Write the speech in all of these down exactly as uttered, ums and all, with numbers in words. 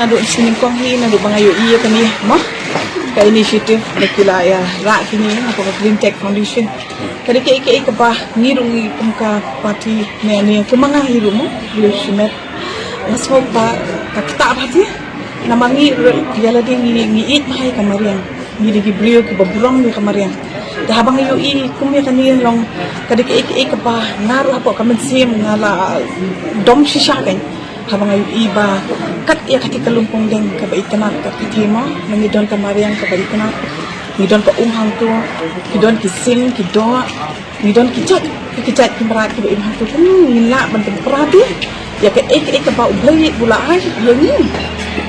Naduh sien nyngkong hi, naduh ba nga ïohi ïa kane, mo, ka initiative ba ki la ïa rah kine, ka Green Tech Foundation. Ka dei kaei kaei kaba ngi ruh ngi kum ka party ne, ne kum nga hi ruh, mo, briew shimet. Nga sngew ba ka ktah bha te. Namar ngi ruh ïa lade ngi, ngi ïeit bha ïa ka mariang. Ngi dei ki briew kiba burom ïa ka mariang. Te haba nga ïohi kum ïa kane long ka dei kaei kaei kaba nga ruh hapoh ka mynsiem nga la dom shisha kein. Haba nga ïohi ba kat ïa kata ka lympung dieng kaba itynnad, kat kata, mo, ngi don ka mariang kaba itynnad, ngi don ka um hangto, ki don ki sing, ki doh, ngi don ki jait, ki jait ki mrad kiba im hangto, kum ngin lah ban pynpra te ïa kaei kaei kaba U Blei u la ai ïa ngi.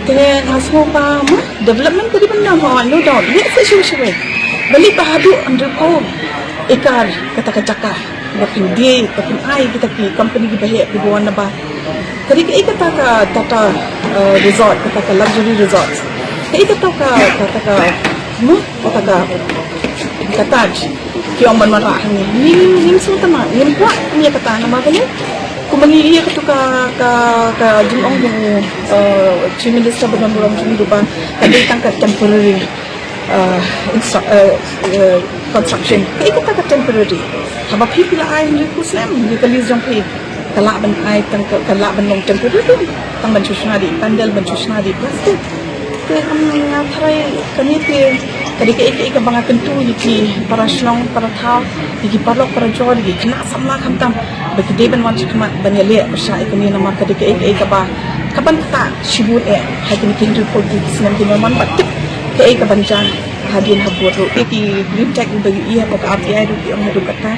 Te nga sngew ba, mo, development ka dei ban don, ho, no doubt, ïa, sa shuwa shuwa. Balei ba haduh hynriew phew acre kata ka jaka ba phin die, ba phin ai kita ki company kiba heh kiba wan nabar. Ka dei kaei kata ka Tata, eh, Resort, kata ka luxury resort. Kaei kata ka, kata ka, hmm, kata ka, ka Taj. Ki ong ban wanrah hangne. Ngim, ngim sngewtynnat, ngim kwah ïa kata namar kane. Kumba ngi ïa katu ka, ka, ka jingong jong, eh, Chief Minister ba don burom jong ngi ruh ba ka dei tang ka temporary, uh, instru-, uh, uh, construction. Kaei kata ka temporary? Haba phi, phi la ai hynriew phew snem ïa ka lease jong phi, ka lah ban ai tang ka, ka lah ban long temporary. Tang ban shu shna da i pandal, ban shu shna da i plastik. Te, um, nga tharai kane te ka dei kaei kaei kaba nga kyntu ïa ki para shnong, para thaw, ïa ki paralok parajor, ïa ki khynnah samla khamtam, ba ki dei ban wan shakhmat ban ïaleh pyrshah ïa kane namar ka dei kaei kaei kaba, kaban ktah shibun eh ha kine ki hynriew phew ki snem ki nongwan, bad tip kaei kaban jia hadien habud ruh. Ki Green Tech ba ïa hapoh ka R T I ruh ki ong haduh katta.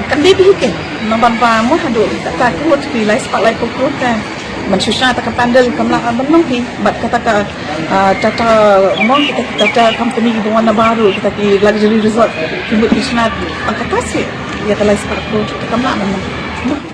Kan dei bha hi kein, namar ba mo haduh katta klur, ki lai spah laiphew klur te ban shu shna kata ka pandal kam lah ban long hi. Bad kata ka, ah, Tata, mo, kita ki Tata company kiba wan nabar ruh, kita ki luxury resort, ki mut ki shna tang katta seh ïa ka lai spah klur, te kam lah ban long.